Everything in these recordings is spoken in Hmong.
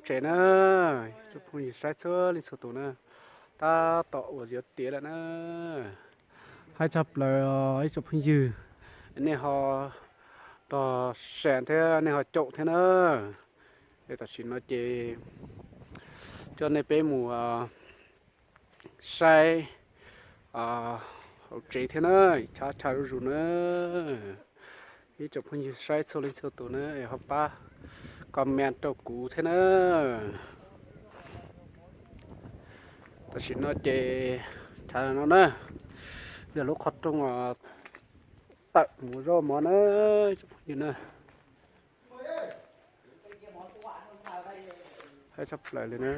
Tsev na, ib tsoom phooj ywg saib txhua leej txhua tus na, tab tom uas yuav tiav lawm na. Haib tshaj plaws ib tsoom phooj ywg, nej ho tog se thiab nej ho caum thiab na. Es tam sim no ces coj nej peb mus saib hauv tsev thiab na, chav chaw zuj zus na. Ib tsoom phooj ywg saib txhua leej txhua tus na es ho pab comment rau kuv thiab na. Tam sim no ces chav no na, yog lub qhov rooj tawm mus zaub mov na, ib tsoom phooj ywg na. Haib tshaj plaws li na.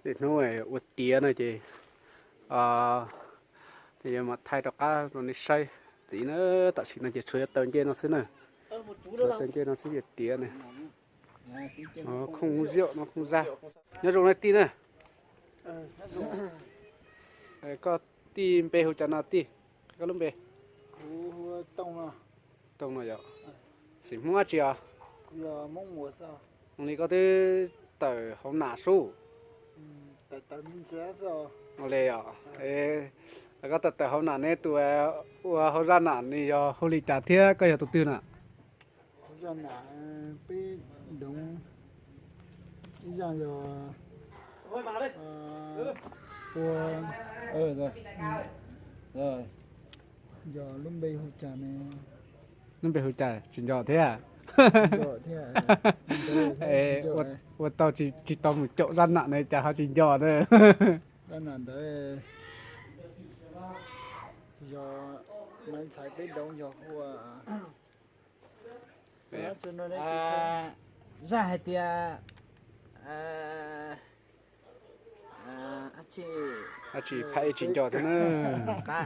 Tej hnub ua tiav no ces yuav mam thaij rov qab rau nej saib ntxiv na. Tam sim no ces tshuav yuav taws ncej no xwb na. Tshuav taws ncej no xwb yuav tiav na. Khooj ziaj no khooj zaj. Nyob zoo na tij na. Koj tij npe hu cas no tij? Koj lub npe? Tooj no yog. Xeem Hmoob dab tsi os? Li koj twb tawm hauv nam sub. Li os. Koj tawm tawm hauv nam ne, tus ua hauv zaj nam nws yog hu li cas thiab koj yog tus twg na? Ib zaj yog ua, yog lub npe hu cas ne? Lub npe hu cas tsis nco thiab. Ua tau tsis tau mus caum zaj nam ne cas ho tsis nco na. Zaj nam ntawd yog Maiv Ntxhais peb doov yog hu ua zaj hais tias, dab tsi, phaj ej tsis nco thiab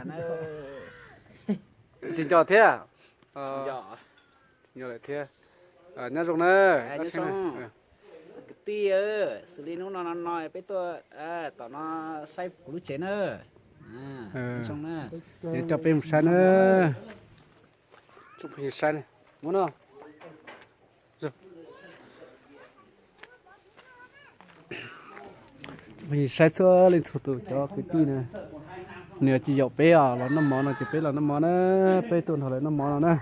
na. Tsis nco thiab. Tsis nco lawm thiab. Nyob zoo na. Kwv tij, xws li hnub no no no peb tuaj tom no saib kuv lub tsev na. Yuav coj peb mus saib na. Tsoom phooj ywg saib na, muab no. Tsoom phooj ywg saib txhua leej txhua tus cov kwv tij na, nws tsis yaum peb os los noj mov no ces peb los noj mov na, peb tuaj nrog lawv noj mov no na.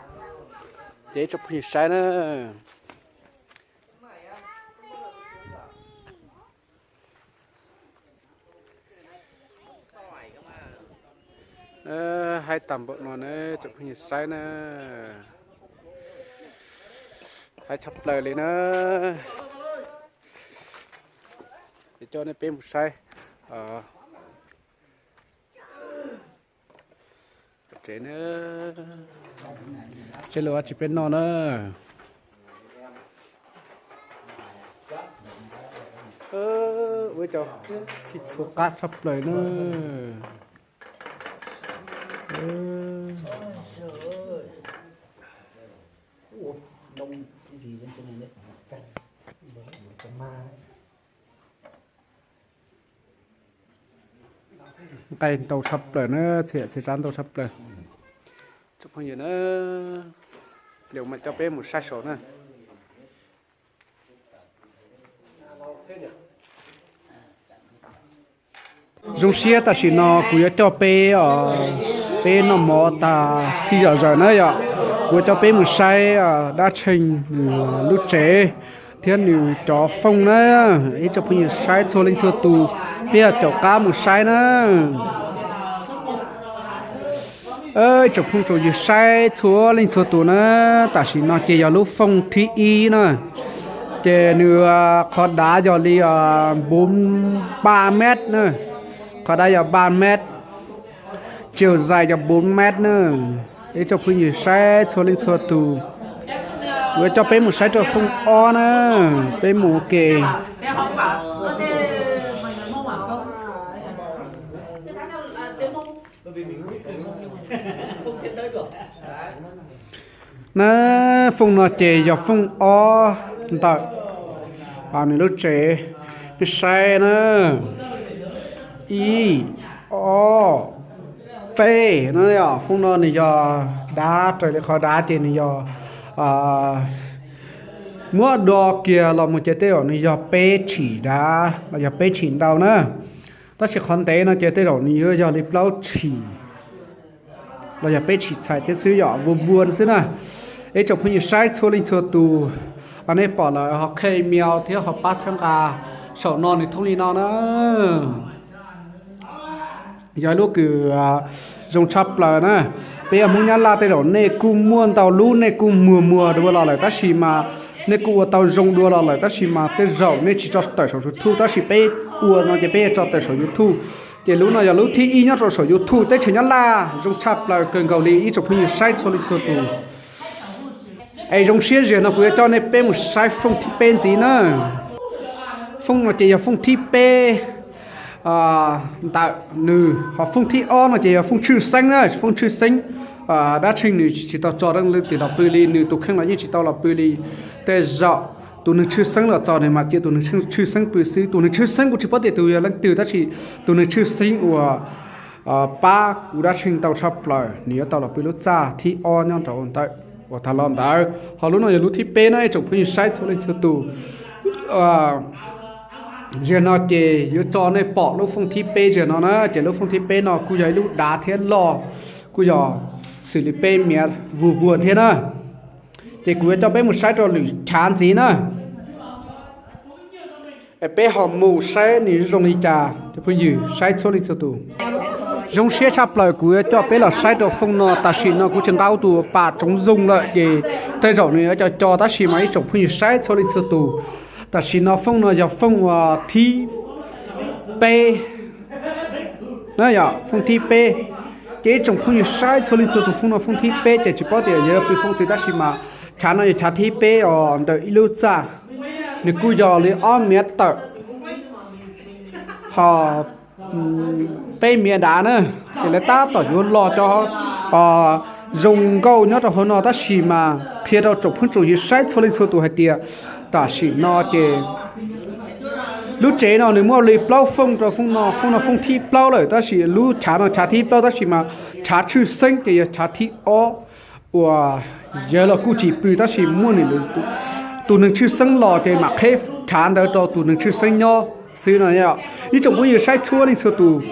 Ces tsoom phooj ywg saib na. Haib tag npaum no na tsoom phooj ywg saib na. Haib tshaj plaws li na. Es coj nej peb mus saib tsev na, seb lawv ua dab tsi peb noj na. Ua cov txhij txhua qab tshaj plaws na. Nqaij ntau tshaj plaws na, txhia txhia zab ntau tshaj plaws. Tsoom phooj ywg na, lawv mas coj peb mus saib saud na. Zoo siab tam sim no kuv yuav coj peb, peb noj mov tag txhij zom zaws na yom, kuv yuav coj peb mus saib Dab Tsheej nws lub tsev thiab nws cov fooj na. Ib tsoom phooj ywg saib txhua leej txhua tus, peb yog caum qab mus saib na. Ib tsoom phooj tsoom ywg saib txhua leej txhua tus na, tam sim no ces yog lub fooj thib ib na, ces nws qhov dav yog li bốn ba mét na, qhov dav yog ba mét, chiều dài yog bốn mét na. Ib tsoom phooj ywg saib txhua leej txhua tus, yuav coj peb mus saib rau fooj ob na, peb mus ua ke. Na, fooj no ces yog fooj ob ntawm nws lub tsev, nej saib na, ib, ob, Peb no yog foob no nws yog dav raws li qhov dav ces nws yog muab do kiag los mus ces tej zaum nws yog peb tshim dav los yog peb tshim ntau na. Tab sis qhov ntev no ces tej zaum nws yuav yog li plaub tshim los yog peb tshim txhais thiab xwb, yog vuag vuag xwb na. Ib tsoom phooj ywg saib txhua leej txhua tus, nej pom lawm ho qhia mias thiab ho pab txhawb nqa saum no nws thoob li no na. Yog ib lub kws zoo tshaj plaws na. Peb yog Hmoob Nyab Laj tej zaum nej kuj muaj ntau lub nej kuj muag muag dua los lawm tab sis mas nej kuj ua tau zoo dua los lawm tab sis mas tej zaum nej tsis tso tawm saum YouTube tab sis peb ua no ces peb yuav tso tawm saum YouTube. Ces lub no yog lub thib ib nyob rau saum YouTube teb chaws Nyab Laj zoo tshaj plaws kawg nkaus li ib tsoom phooj ywg saib txhua leej txhua tus. Es zoo siab ziag no kuv yuav coj nej peb mus saib foob thib peb ntxiv na. Foob no ces yog foob thib peb ntawm nws, ho foob thib ob no ces yog foob tshwj xeeb na, foob tshwj xeeb. Dab tsheej nws tsis tau tso leej twg los pw li, nws tus kheej los yeej tsis tau los pw li. Tej zaum tus neeg tshwj xeeb los txog nws mas cia tus neeg tshwj xeeb pw xwb. Tus neeg tshwj xeeb kuv tsis paub tias tus yog leej twg tab sis tus neeg tshwj xeeb uas pab kuv dab tsheej tau tshaj plaws nws yuav tau los pw lub txaj thib ob nyob rau ntawm uas tag los ntawd. Ho lub no yog lub thib peb na ib tsoom phooj ywg saib txhua leej txhua tus. Ziag no ces yuav tso nej pom lub foob thib peb ziag no na, ces lub foob thib peb no kuj yog ib lub dav thiab loj, kuj yog xws li peb miav vuag vuag thiab na. Ces kuv yuav coj peb mus saib rau lwm chav ntxiv na. Peb ho mus saib nws zoo li cas cov phooj ywg saib txhua leej txhua tus. Zoo siab tshaj plaws kuv yuav coj peb los saib rau foob no, tam sim no kuv tsis nqa tus pas tsoov zoo lawm ces tej zaum nws yuav co co tab sis mas ib tsoom phooj ywg saib txhua leej txhua tus. Tam sim no foob no yog foob uas thib peb na, yog foob thib peb. Ces ib tsoom phooj ywg saib txhua leej txhua tus, foob no foob thib peb ces tsis paub tias yog pw foob twg tab sis mas chav no yog chav thib peb os ntawm ib lub txaj. Nws kuj yog li ob miav tawm ho peb miav dav na. Ces lawv tab tom yuav los cov zoo nkauj nyob rau hauv no tab sis mas qhia rau tsoom phooj tsoom ywg saib txhua leej txhua tus hais tias tam sim no ces lub tsev no nws muaj li plaub foob rau foob no, foob no foob thib plaub lawm tab sis lub chav no chav thib plaub tab sis mas chav tshwj xeeb ces yog chav thib ob uas yawg los kuj tsis pw tab sis muaj nws tus neeg tshwj xeeb los ces mam qheb chav ntawd rau tus neeg tshwj xeeb nyob xwb no. Ib tsoom phooj ywg saib txhua leej txhua tus,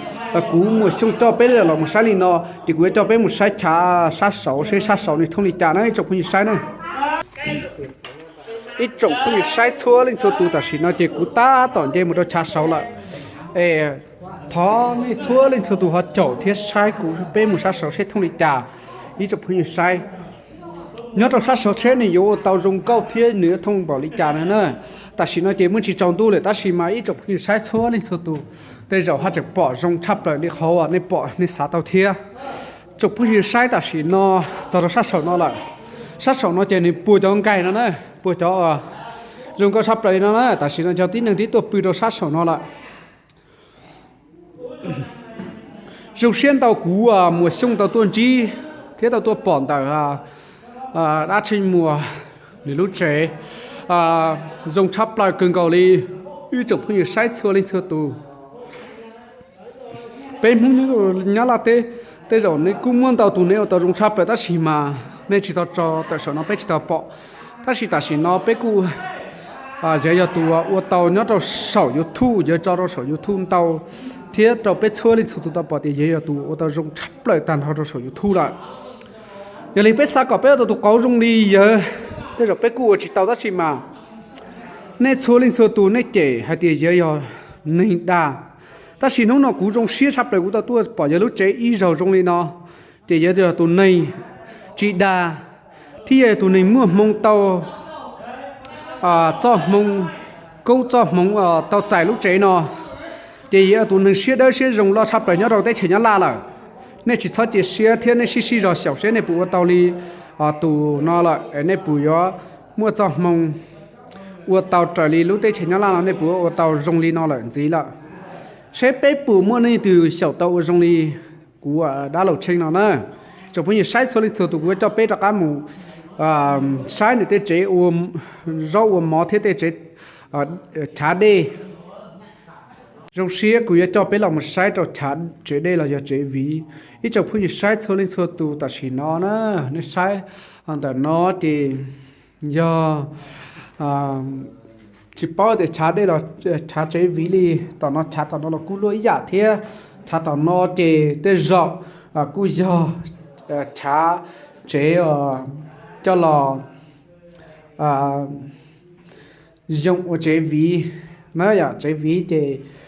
kuv Muas Xyooj coj peb los mus saib li no ces kuv yuav coj peb mus saib chav sab saud seb sab saud nws thooj li cas na ib tsoom phooj ywg saib na. Ib tsoom phooj ywg saib txhua leej txhua tus tam sim no ces kuv tab tom nce mus rau chav saud lawm. Es thov nej txhua leej txhua tus ho caum thiab saib kuv peb mus sab saud seb thooj li cas. Ib tsoom phooj ywg saib nyob rau sab saud seb nws yuav ua tau zoo nkauj thiab nws yuav thooj npaum li cas no na. Tam sim no ces muaj tsis tsaus ntuj lawm tab sis mas ib tsoom phooj ywg saib txhua leej txhua tus, tej zaum haj tseem pom zoo tshaj plaws li qhov uas nej pom nej xav tau thiab. Tsoom phooj ywg saib tam sim no txog rau sab saum no lawm. Sab saum no ces nws puag cov nkaig no na, puag cov zoo nkauj tshaj plaws li no na, tam sim no cov tib neeg twb tuaj pw rau sab saum no lawm. Zoo siab ntau kuv Muas Xyooj tau tuaj ntsib thiab tau tuaj pom ntawm Dab Tsheej Muas nws lub tsev. Zoo tshaj plaws kawg nkaus li ib tsoom phooj ywg saib txhua leej txhua tus. Peb Hmoob nyob Nyab Laj teb, tej zaum nws kuj muaj ntau tus nws ua tau zoo tshaj plaws tab sis mas nej tsis tau tso tawm saum no peb tsis tau pom. Tab sis tam sim no peb kuj yog yog tus ua tau nyob rau saum YouTube, yog tso rau saum YouTube ntau thiab rau peb txhua leej txhua tus tau pom tias yog yog tus ua tau zoo tshaj plaws tag nrho rau saum YouTube lawm. Yog li peb xav kom peb ua tau tus qauv zoo li yawg, tej zaum peb kuj ua tsis tau tab sis mas nej txhua leej txhua tus nej cem hais tias yawg yog neeg dag. Tab sis hnub no kuv zoo siab tshaj plaws kuv tau tuaj pom yawg lub tsev ib zaug zoo li no, ces yawg yog tus neeg tsis dag, thiab yog tus neeg muaj hmoo tau txoj hmoo, koob txoj hmoov tau txais lub tsev no. Ces yog tus neeg siab dawb siab zoo loj tshaj plaws nyob rau teb chaws Nyab Laj lawm. Nej tsis txhob cia siab thiab nej sib sib zog xyaum seb nej puas ua tau li tus no lawm, nej puas yuav muaj txoj hmoo ua tau raws li lub teb chaws Nyab Laj no, nej puas ua tau zoo li no lawm ntxiv lawm. Seb peb puas muaj leej twg xyaum tau ua zoo li kuv dab laug Tsheej no na. Tsoom phooj ywg saib txhua leej txhua tus, kuv yuav coj peb rov qab mus saib nws tej tsev ua zaub ua mov thiab tej tsev chav dej. Zoo siab kuv yuav coj peb los mus saib rau chav tsev dej los yog tsev viv. Ib tsoom phooj ywg saib txhua leej txhua tus, tam sim no na, nej saib ntawm no ces yog tsis paub tias chav dej los chav tsev viv li. Tom no chav tom no los kuj luaj ib yam thiab. Chav tom no ces tej zaum kuj yog chav tsev coj los yoo ua tsev viv na yom. Tsev viv ces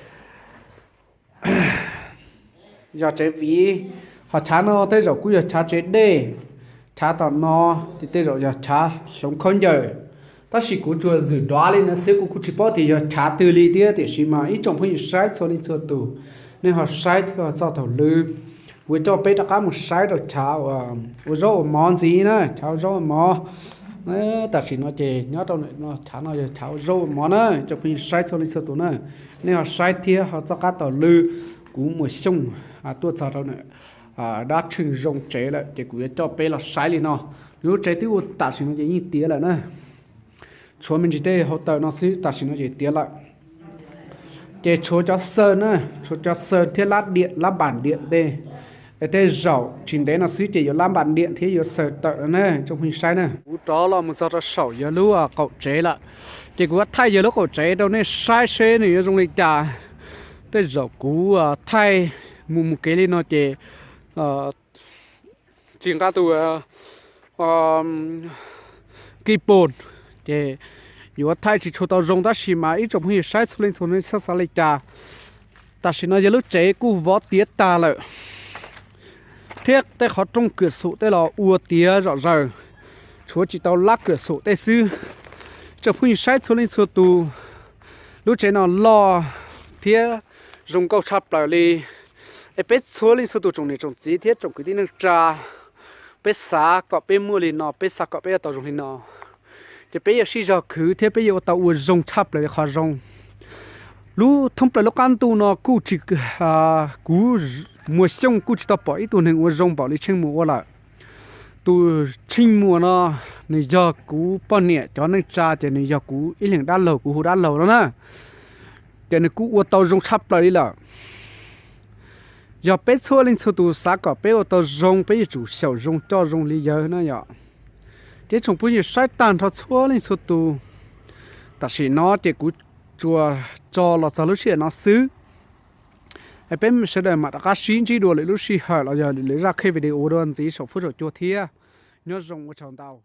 yog tsev viv, ho chav no tej zaum kuj yog chav tsev dej. Chav tom no ces tej zaum yog chav hloov khaub ncaws. Tab sis kuv tsuas zwm duav li no xwb, kuv kuj tsis paub tias yog chav twg li thiab. Tiam sis mas ib tsoom phooj ywg saib txhua leej txhua tus, nej ho saib thiab ho txoj thaum lwv, kuv coj peb rov qab mus saib rau chav ua zaub ua mov ntxiv na, chav ua zaub ua mov. Tam sim no ces nyob rau chav no yog chav ua zaub ua mov na, tsoom phooj ywg saib txhua leej txhua tus na, nej ho saib thiab ho txoj qab thaum lwv. Kuv Muas Xyooj tuaj txog rau dab tsheej zoo tsev lawm ces kuv yuav coj peb los saib li no. Lub tsev twb ua tam sim no ces yeej tiav lawm na. Tshuav me ntsis tej hauv taws no xwb, tam sim no ces tiav lawm. Ces tshuav cov xaws na, tshuav cov xaws thiab lab diam lab npam diam tej, es tej zaum tsis ntev no xwb ces yuav lab npam diam thiab yuav xaws tawm no na, tsoom phooj ywg saib na. Kuv rov los mus txog rau saum yawg lub qaum tsev lawm, ces kuv yuav thaij yawg lub qaum tsev rau nej saib seb nws yuav zoo li cas. Tej zaum kuv thaij mus mus kev li no ces tsis nqa tus keyboard, ces yuav thaij tsis tshua tau zoo, tab sis mas ib tsoom phooj ywg saib txhua leej txhua tus nej xav xav li cas. Tam sim no yawg lub tsev kuj vov tiav tag lawm, thiab tej qhov rooj kwm xum tej los ua tiav zom zaws, tshuav tsis tau lab kwm xum tej xwb. Tsoom phooj ywg saib txhua leej txhua tus, lub tsev no loj thiab zoo nkauj tshaj plaws li. Es peb txhua leej txhua tus tsoom niam tsoom txiv thiab tsoom kwv tij neej tsa, peb xav kom peb muaj li no, peb xav kom peb ua tau zoo li no, ces peb yuav sib zog khwv thiab peb yuav ua tau ua zoo tshaj plaws li qhov zoo. Lub thoob plaws lub qab ntuj no kuj tsis, kuv Muas Xyooj kuj tsis tau pom ib tug neeg ua zoo npaum li Tsheej Muas ua lawm. Tus Tsheej Muas no, nws yog kuv poj niam cov neej tsa, ces nws yog kuv ib leeg dab laug, kuv hu dab laug no na. Ces nws kuj ua tau zoo tshaj plaws li lawm. Yog peb txhua leej txhua tus xav kom peb ua tau zoo, peb yuav tsum xyaum zoo coj zoo li yawg na yom. Ces tsoom phooj ywg saib tag nrho txhua leej txhua tus, tam sim no ces kuv tsuas tso los txog lub sij hawm no xwb. Es peb sawv daws mam rov qab sib ntsib dua lwm lub sij hawm los yog lwm zaj qhia video dua ntxiv saum fuab saum cua thiab. Nyob zoo, ua tsaug ntau.